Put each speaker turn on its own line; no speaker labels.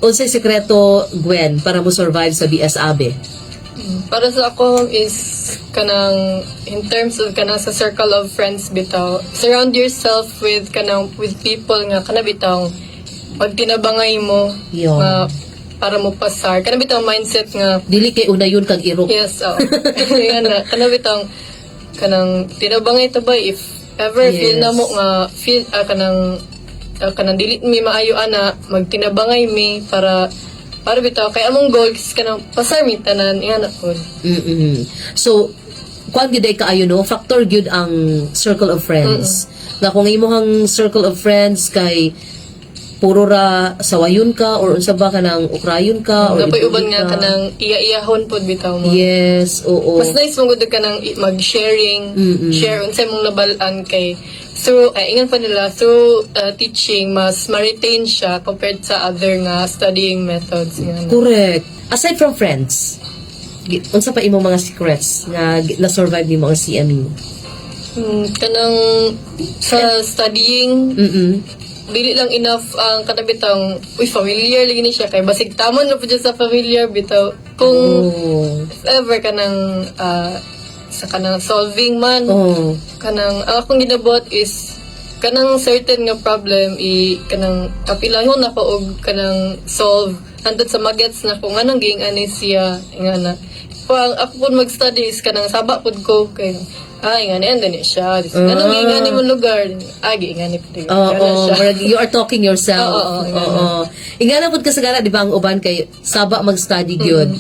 Unsay sekreto, Gwen, para mo survive sa BS Abe?
Para sa ako is kanang in terms of kanang sa circle of friends bitaw, surround yourself with kanang with people nga kana bitaw pag tinabangay mo nga para mo pasar, kana bitaw mindset nga
Dili kay unayon kag irok.
Yes, oh. Yan na, kana bitaw kanang tinabangay ta ba, if ever feel na mo nga feel kanang dili mi maayo ana, magtinabangay mi para bitaw kay among goals kanang pasar mi tanan, ingana pod.
So, kuan gyud ay kaayo, no, factor gyud ang circle of friends. Nga kung imong circle of friends kay puro ra sawayon ka or unsa ba, kanang ukrayon ka or
Napay uban
ibuli
nga
ka.
Kanang iya-iyahon pod bitaw mo.
Yes, oo.
Mas nice mo gud kanang mag-sharing, share unsay mong nabal-an kay through ay ingon pa nila, through teaching mas ma-retain siya compared sa other nga studying methods nga ano.
Correct. Aside from friends, unsa pa imong mga secrets nga na-survive nimo ang CMU?
Kanang sa studying, dili lang enough ang kanabitang, uy, familiar lagi ni siya, kay basig tamon na pud siya sa familiar bitaw kung if ever kanang sa kanang solving man, kanang ang akong ginabuhat is kanang certain nga problem i kanang kapilahon ako og kanang solve hantod sa magets na ko nganong giing ani siya nga na pa. Ako pud mag-study is kanang saba pud ko kay ingani and ni siya, nganong giing ani mo lugar, giing ani pud.
Oo,
siya.
Murag you are talking yourself.
Oo,
Oo. Ingana pud kasagara, di ba, ang uban kay saba mag-study gyud.